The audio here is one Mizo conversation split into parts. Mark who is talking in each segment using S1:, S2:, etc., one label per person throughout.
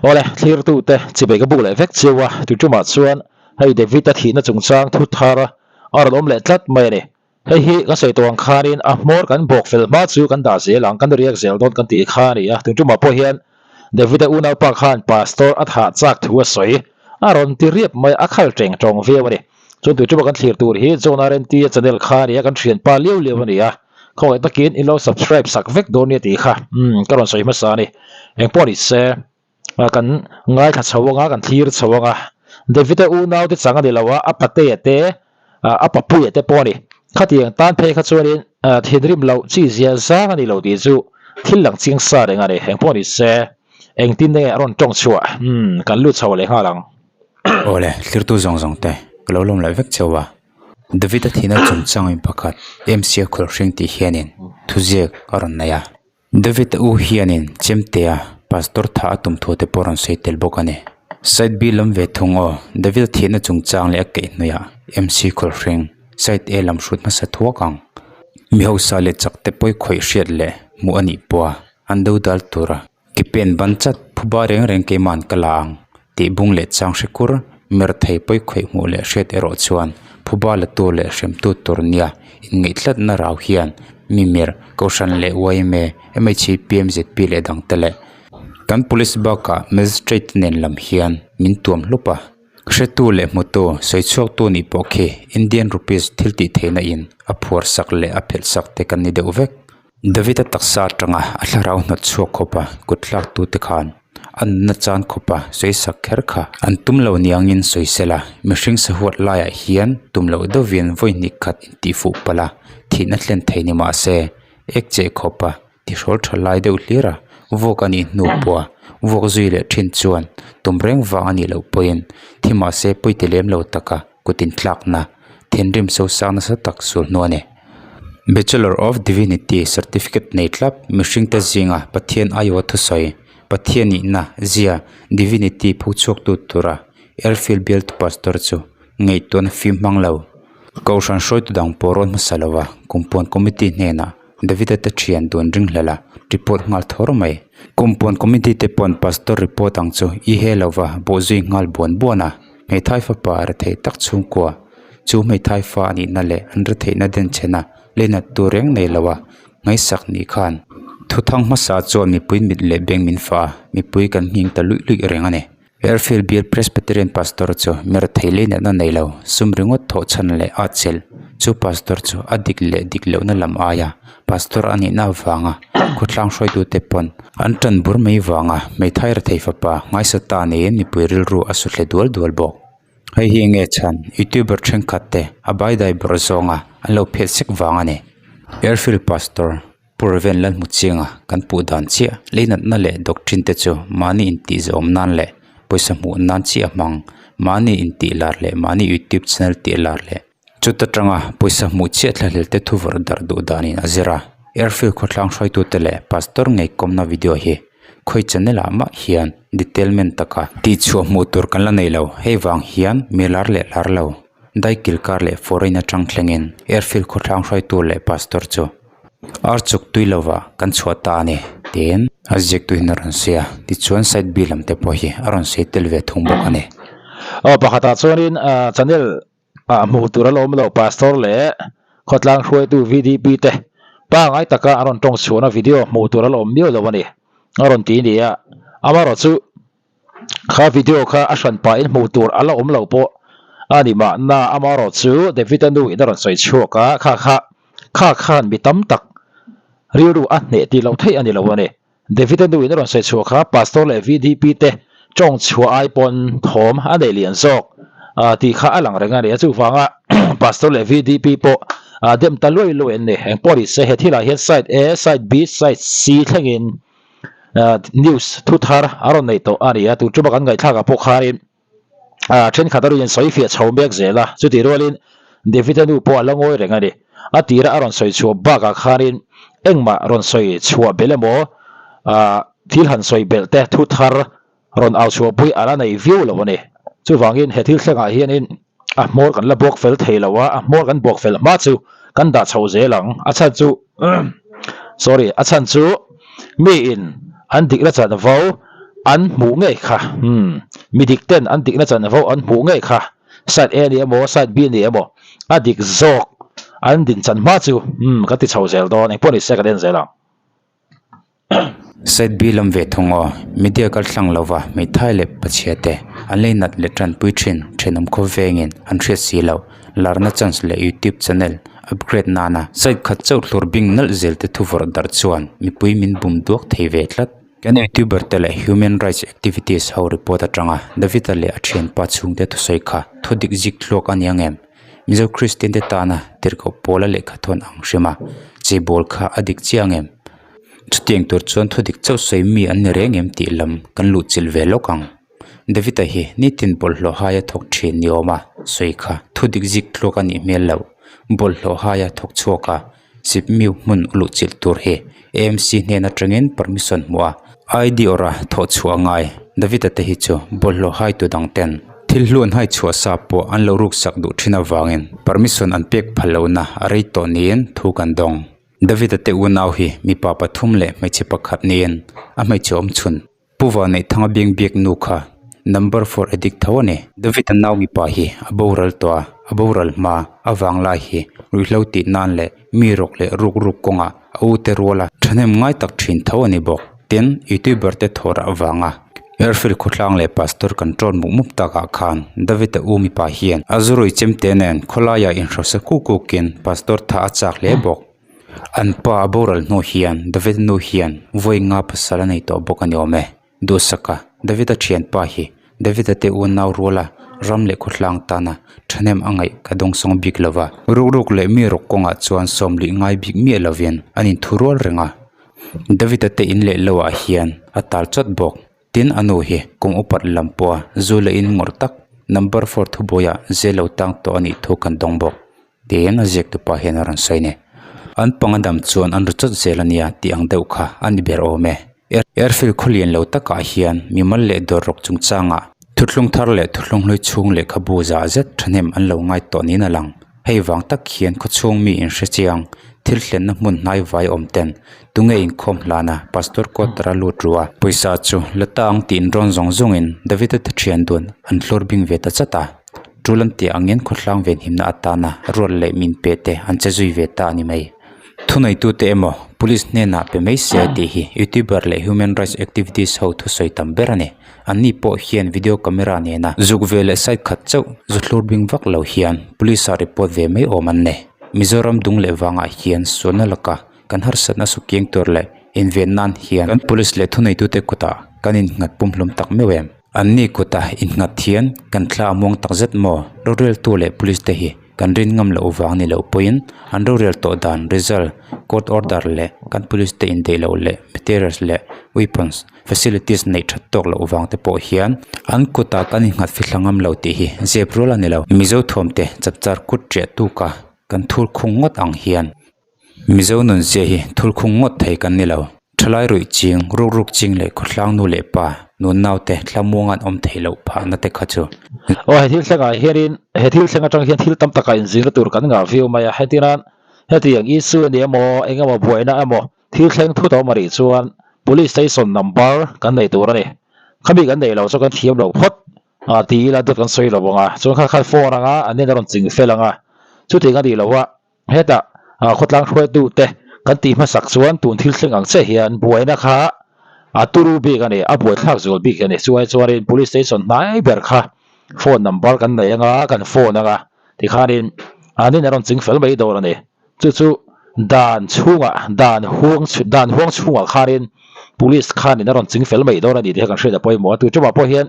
S1: Awle, thlirtute chibei ka buk leh vek chiu a, tuitumah chuan hei David-a thihna chungchang thu thar a rawn awm leh tlat mai a ni. Hei hi ka sawi tawh ang khanin a hmawr kan bawk fel hma chu kan dah zel ang, kan riak zel dawn kan tih kha a ni a, tuitumah pawh hian David-a unaupa khan pastor a thah chak thu a sawi a rawn ti riap mai a, a khal teng tawng viau a ni. Chuan tuitumah kan thlir tur hi John RNT-a channel kha a ni a, kan thianpa liau liau a ni a. Khawngaih takin in lo subscribe sak vek dawn nia tih kha umm ka rawn sawi hmasa a ni. Engpawh ni se kan ngaithla chho anga kan thlir chho anga David-a unau te chang a ni lo a, a patea te a papuia te pawh a ni. Khatiang tan phei kha chuanin thinrim loh chi zia zang a ni lo tih chu thil lang chiang sa reng a ni. Engpawh ni se engtin nge a rawn tawng chhuah umm kan lut chho leh nghal ang.
S2: Awle, thlirtu zawng zawng te ka lo lawm leh vek cheu a. David-a thihna chungchang in pakhat MC a khawlh hring tih hianin thuziak a rawn nei a. David-a u hianin Chemtea pastor tha a tum thu te pawh a rawn sawi tel bawk a ni. Side B lam ve thung aw, David-a thihna chungchang leh a keihhnawihah MC khawlh hring side A lam hrut hmasa thuak ang. Mi hausa leh chak te pawi khawih hriat leh hmuh a nih pawha an do dal tura Ke pen ban chat phuba reng reng keima'n ka la ang tih bung leh chang hre kur mer thei pawi khawih hmuh leh hriat erawh chuan phuba la tu leh hrem tu tur nia inngeih tlatna rau hian mi mer Kohhran leh yma, MHPMZP leh dangte leh kan police bakah magistrate te nen lam hian min tuam hlup a. Hretu leh hmutu sawi chhuaktu nih pawh khi Indian rupees thil tih theihna in a phuar sak leh a phelh sak te kan ni deuh vek. David-a taksa atanga a thlarau hnawt chhuak khawpa kut tlak tute khan a nunna chan khawpa sawi sak kher kha an tum lo niangin sawi sela, mihring sahuat laiah hian tum loh deuhin vawi hnih khat intihfuh palh a, thihna thlen thei ni mah se, ek cheh khawpa tihrawl tha lai deuh hlir a, vuak a nih hnu pawha vuak zui leh thin chuan tum reng vang a nih loh pawhin thi mah se pawi ti lem lo taka kut intlakna thinrim sosang nasa tak sul hnu a ni. Bachelor of Divinity certificate nei tlap mihringte zinga Pathian aiawh thusawi, Pathian nihna, zia, Divinity pho chhuaktu tura Airfield bialtu pastor chu ngaihtuahna fim hmang lo. Kohhran hruaitu dang pawh rawn hmasa lova Kumpuan Committee hnenah Davida te thian dun ringhlel a report nghal thawr mai. Kumpuan Committee te pawn pastor report ang chu i he lova bawhzui nghal buan buan a, hmeithai fapa rethei tak chhungkua Chu hmeithai fa a nihna leh an retheihna denchhena leinat tur reng nei lo a, ngaihsak nih khan thuthang hmasa chuan mipui mit leh beng min fa a, mipui kan nghing ta luih luih reng a ni. Airfield Bial Presbyterian Pastor chu mi rethei leinatna nei lo, sum ringawt thawh chhan leh a chelh. Chu Pastor chu a dik leh dik lohna lam aia Pastor a nihna avanga khawtlang hruaitute pawn an tan bur mai vanga hmeithai rethei fapa ngaisa ta niin mipui rilru a su hle dual dual bawk. Hei hi enge chhan youtuber thenkhat te a baidai bawrh zawnga an lo phet sek vang a ni. Airfield Pastor Pu Raven Lalhmuchianga kan puh dan chiah leinatna leh doctrine te chu mahni intih zawm nan leh pawisa hmuh nan chiah a hmang mahni intih lar leh mahni youtube channel tih lar leh chuta tanga pawisa hmuh chiah thlahlel te thu vawrh darh duh danin a zir a. Airfield khawthlang hruaitute leh Pastor ngei kawmna video hi Khawi channel ah mah hian detailment taka tih chhuah hmuh tur kan la nei lo, hei vang hian mi lar leh lar lo, daikil kar leh foreign atang thlengin airfield khawthlang hruaitu leh pastor chu ar chuk tui lova kan chhuah ta a ni tiin a ziaktu hian a rawn sawi a, tichuan side B lam te pawh hi a rawn sawi tel ve thung bawk a ni.
S1: Aw pakhatah chuanin channel ah hmuh tur a la awm lo pastor leh khawtlang hruaitu VDP te pangai taka an rawn tawng chhuahna video hmuh tur a la awm miau lo a ni a rawn ti ni a amaherawhchu kha video kha a hran pahin hmuh tur a la awm lo pawh a ni mahna amaherawhchu David-a nu in a rawn sawi chhuak a kha kha kha khan mi tam tak rilru a hneh tih loh theih a ni lo a ni. David-a nu in a rawn sawi chhuah kha Pastor leh VDP te tawng chhuah ai pawn thawm a nei lian zawk tih kha a lang reng a ni a, chuvanga Pastor leh VDP pawh dem ta luai luai an ni. Eng pawh ni se he thilah hian side A, side B, side C thlengin news thu thar a rawn nei tawh a ni a, tun tuma kan ngaihthlakah pawh khanin thenkhat a rawn insawi fiah chho mek zel a, chutih rualin David-a nu pawh a la ngawi reng a ni. A tira a rawn sawi chhuah bakah khanin engmah rawn sawi chhuah belh emaw thil han sawi belh te thu thar rawn au chhuahpui a la nei viau lo a ni. Chuvangin he thil thlengah hianin a hmawr kan la buak fel thei lo a, a hmawr kan buak fel hma chu kan dah chho zel ang. A chhan chu sorry a chhan chu miin an dikna chanvo. an hmuh ngei kha umm mi dik ten an dikna chanvo an hmuh ngei kha side A ni emaw side B ni emaw a dik zawk an din chan hma chu umm kan ti chho zel dawn engpawh ni se kan en zel ang.
S2: Side B lam ve thung aw media kal thlang lova hmeithai leh pachhia te an lei nat leh tanpui thin thenawm khaw vengin an hriat si loh larna chance leh youtube channel upgrade nana side khat chauh hlur bing nalh zel te thu vawrh darh chuan mipui min bum duak thei ve tlat. Kan youtuber te leh human rights activities ho report atanga David-a leh a thianpa chhungte thusawi kha thu dik zik tluak a ni ang em? Mizo Kristian te tana tirhkoh pawla lehkha thawn ang hrim a, cheibawl kha a dik chiah ang em? Chutiang tur chuan thu dik chauh sawi mi an ni reng em tih lam kan luh chilh ve lawk ang. David-a hi nitin bawlhhlawh haia thawk thin ni awm a, sawi kha thu dik zik tluak a nih hmel loh. Bawlhhlawh haia thawk chhuak a. Sipmiu hmun u luh chilh tur hi AMC hnen atangin permission hmuh a, ID awrh a thawh chhuah a ngai. David-a te hi chu bawlhhlawh haitu dang ten thil hlu an hai chhuah sa pawh an lo ruksak duh thin avangin permission an pek phal lohna a rei tawh niin thu kan dawng. David-a te unau hi mipa pathum leh hmeichhe pakhat niin a hmeichhe awm chhun. Pu Vanneihthanga biang biak nu kha number four addict tho a ni. David-a nau mipa hi a boral tawh a, a boral hma a vang lai hi ruihhlo tih nan leh mi rawk leh ruk ruk kawngah a u te ruala thahnem ngai tak thin tho a ni bawk. Tin, youtuber te thawh rah avanga Airfield khawtlang leh pastor kan ṭawn mup mup takah khan David-a u mipa hian a zurui chemte nen khawlaiah inhrosa kuk kukin pastor tha a chak hle bawk. An pa a boral hnu hian David nu hian vawi nga pasal a nei tawh bawk a ni awm e. Duhsaka, David-a thianpa hi David-a te unau ruala ram leh khawhlang tana thahnem a ngaih ka dawngsawng bik lo va. Rukruk leh mi rawk kawngah chuan sawmlih ngai bik miah lovin an inthu rual reng a. David-a te in leh lo ah hian a tal chawt bawk. Tin, a nu hi kum upat lam pawha zu leh in ngawrh tak number four thubuaiah zel lo tang tawh a nih thu kan dawng bawk. Tiin a ziak tupa hian a rawn sawi ni. An panga dam chuan an ru chawt zel a nia tih ang deuh kha a ni ber awm e. Airfield khawlian lo takah hian mimal leh dawr rawk chungchangah thuthlung thar leh thuthlung hlui chhung lehkhabu zah zet thahnem an lo ngai tawh niin a lang. Hei vang tak hian khawchhung mi inhre chiang thil thlenna hmun hnai vai awm ten tunge inkhawm hlana pastor quarter a lut ru a. Pawisa chu la ta ang tiin rawn zawng zawngin David-a te thian dun an hlur bing ve ta chat a. Tul an tih angin khawthlang venhimna atana rual leh min pe te an che zui ve ta a ni mai. Thuneitute emaw police hnenah pe mai se tih hi youtuber leh human rights activist ho thusawi tam ber a ni. Anni pawh hian video camera nena zuk ve leh side khat chauh zu thlur bing vak lo hian police ah report ve mai awm an nei. Mizoram dung leh vangah hian sualna laka kan harsatna su kiang tur leh inven nan hian kan police leh thuneitute kutah kan innghat pumhlum tak meuh em? Anni kuta innghat hian kan thla a muang tak zet maw? Roreltu leh police te hi kan rin ngam loh vang ni loh pawhin an rorel tawh dan result, court order leh kan police te indaih loh leh materials leh weapons facilities neih that tawk loh vang te pawh hian an kutah kan innghat fithla ngam lo tih hi zep rual a ni lo. Mizo thuamte chapchar kut riah tuka kan thur khung ngawt ang hian Mizo nun zia hi thulkhung ngawt thei kan ni lo. Thalai ruih ching, ruk ruk ching leh khawthlang nu leh pa, nun naute thlamuang an awm theih loh phahna te kha chu.
S1: Aw he thil thlengah hianin he thil thleng atang hian thil tam takah inzirna tur kan ngah viau mai a, hetinan hetiang issue a ni emaw eng emaw buaina emaw thil thleng thut a awm a nih chuan Police station number kan nei tur a ni. Khami kan neih loh chu kan thiam loh phawt a ti ila dawt kan sawi lo ang a, chuan kha khan phone anga an nen a rawn ching fel ang a, chutiang a nih loh a. Hetah khawtlang hruaitu te kan tih hmasak chuan tun thil thleng ang che hian buaina kha a turu bik a ni, a buaithlak zual bik a ni. Chuai chuanin Police Station hnai ber kha phone number kan nei anga kan phone anga tikhanin an in a rawn ching fel mai dawn a ni. Chu chu dan chhungah dan huang dan huang chhungah khanin Police khanin a rawn ching fel mai dawn a ni tih kha kan hriat a pawimawh a. Tu tumah pawh hian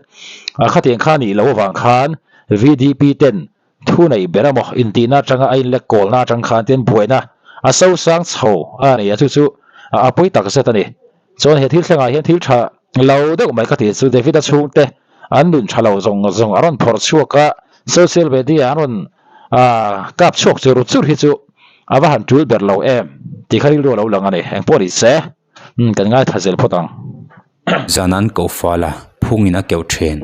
S1: khatiang kha nih loh avang khan VDP ten Thu neih ber emaw intihna atanga a inlek kawlna atang khan tin buaina a sosang chho a ni a, chu chu a pawi tak zet a ni. Chuan he thil thlengah hian thil tha lo deuh mai ka tih chu David-a chhungte an nun tha lo zawng zawng a rawn phawrh chhuak a, social media an rawn kap chhuak chur chur hi chu a va han tul ber lo em tih kha rilru a lo lang a ni. Engpawh ni se kan ngaithla zel phawt ang.
S2: Zan an koh fal a, phungin a keuh thin.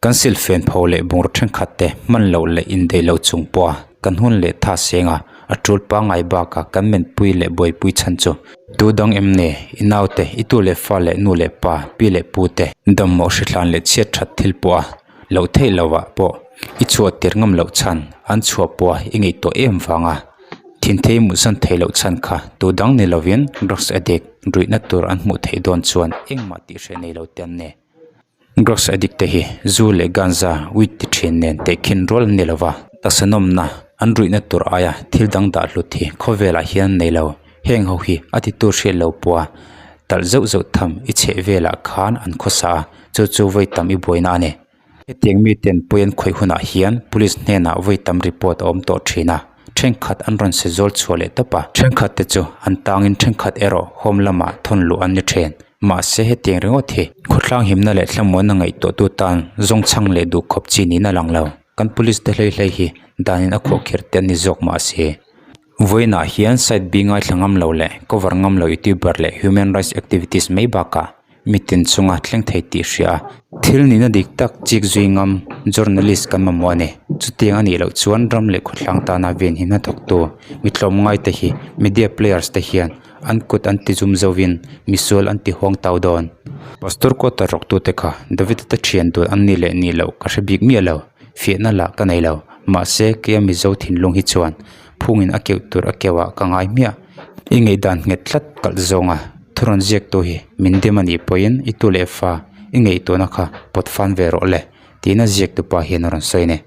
S2: Kan silfen pho leh bungraw thenkhat te hman loh leh indaih loh chung pawha kan hun leh tha seng a. A tul pangngai bakah kan menpui leh buaipui chhan chu tu dang em ni? I naute, i tu leh fa leh nu leh pa, pi leh pu te, dawmhmawh hrithlan leh chhiat that thil pawh a loh theih loh ah pawh i chhuah tir ngam loh chhan an chhuah pawh a i ngaihtuah em vanga thinthei mutsan theih loh chhan kha tu dang ni lovin drugs addict ruihna tur an hmuh theih dawn chuan engmah tih hreh nei lo te an ni. Drugs addict te hi zu leh ganja weed ti thin nen tehkhin rual an ni lo va, taksa nawmna an ruihna tur aia thil dang dah hlut hi khawvelah hian nei lo. Heng ho hi a titu hriat lo pawha talh zeuh zeuh tham i chheh velah khan an khawsa a, chu chu vawi tam i buaina a ni. Hetiang miten pawi an khawih hunah hian police hnenah vawi tam report a awm tawh thin a, thenkhat an rawn se zawl chhuah leh tawp a, thenkhat te chu an tangin thenkhat erawh home lamah thawn luh an ni thin. Mahse hetiang ringawt hi khawtlang himna leh thlamuanna ngaihtuahtu tan zawngchhang leh duh khawp chi niin a lang lo. Kan police te hlei hlei hi danin a khuahkhirh te an ni zawk mahse vawiinah hian side B ngaithla ngam lo leh cover ngam lo youtuber leh human rights activist mai bakah mitin chunga thleng thei tih hria a, thil nihna dik tak chik zui ngam journalist kan mamawh a ni. Chutiang a nih loh chuan ram leh khawtlang tana venhimna thawktu mi tlawmngai te hi media players te hian An kut an ti zum zovin misual an ti huang tau dawn. Pastor quarter rawktute kha David-a te thian dun an ni leh nih loh ka hre bik miah lo, fiahna lah ka nei lo. Mahse, keia Mizo thinlung hi chuan phungin a keuh tur a keuh ah ka ngai hmiah. I ngaihdan nghet tlat kalh zawnga thurawn ziaktu hi min dim a nih pawhin i tu leh fa i ngaihtuahna kha pawt fan ve rawh le tiin a ziaktupa hian a rawn sawi a ni.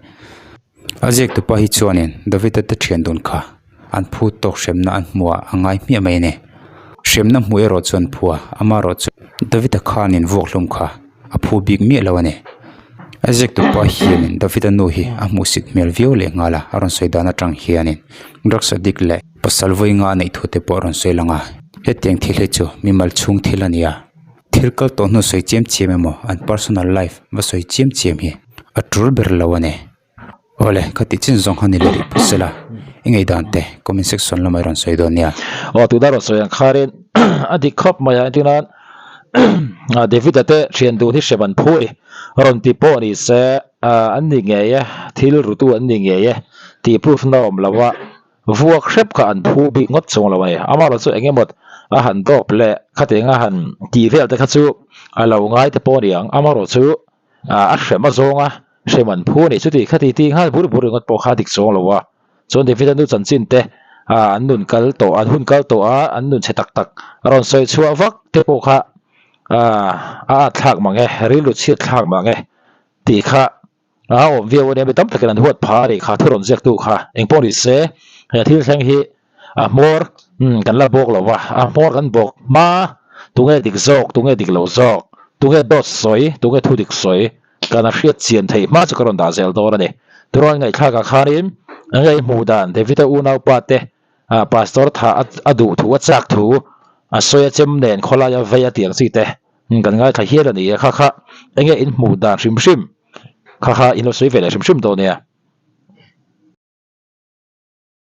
S2: A ziaktupa hi chuanin David-a te thian dun kha an phu tawk hremna an hmuh ah a ngai hmiah mai a ni. Hremna hmuh erawh chuan phu a, amaherawh chu David-a khanin vuak hlum kha a phu bik miah lo a ni. A ziaktupa hianin David-a nu hi a hmuhsit hmel viau leh nghal a, a rawn sawi dan atang hianin drugs addict leh pasal vawi nga a neih thu te pawh a rawn sawi lang a. Hetiang thil hi chu mimal chhung thil a ni a, thil kal tawh hnu sawi chiam chiam emaw an personal life va sawi chiam chiam hi a tul ber lo a ni. Awle, ka tih chin zawng kha ni leh rih phawt sela, i ngaihdan te comment section lamah i rawn sawi dawn nia.
S1: Aw tuna rawn sawi ang kharin a dik khawp mai a entir nan David-a te thian dun hi hrem an phu a ni rawn ti pawh ni se an ni ngei e thil rutu an ni ngei e tih proof na awm lo a vuak hrep kha an phu bik ngawt chung lo a ni amaherawh chu eng emaw a han dawp leh khatiang a han tih vel te kha chu a lo ngai te pawh a ni ang amaherawh chu a hrem a zawng a hrem an phu a ni chuti khati ti nghal bur bur ringawt pawh kha a dik chuang lo a chuan David a nu chanchin te ah an nun kal tawh an hun kal tawh a an nun chhe tak tak a rawn sawi chhuah vak te pawh kha ah a at thlak mang e rilru chhiat thlak mang e tih kha a awm viau a nia mi tam takin an huat phah a nih kha thu rawn ziak tu kha engpawh ni se he thil thleng hi a hmawr umm kan la bawk lo va a hmawr kan bawk hma tunge dik zawk tunge dik lo zawk tunge dawt sawi tunge thu dik sawi kan a hriat chian theih hma chu ka rawn dah zel dawn a ni turawn ngaihthlak ah khanin enge i hmuh dan David-a unaupa te ah pastor tha a duh thu a chak thu a sawi a chem nen khawlaia vei a tiang chi te kan ngaithla hial a ni a kha kha enge in hmuh dan hrim hrim kha kha in lo sawi ve leh hrim hrim dawn nia.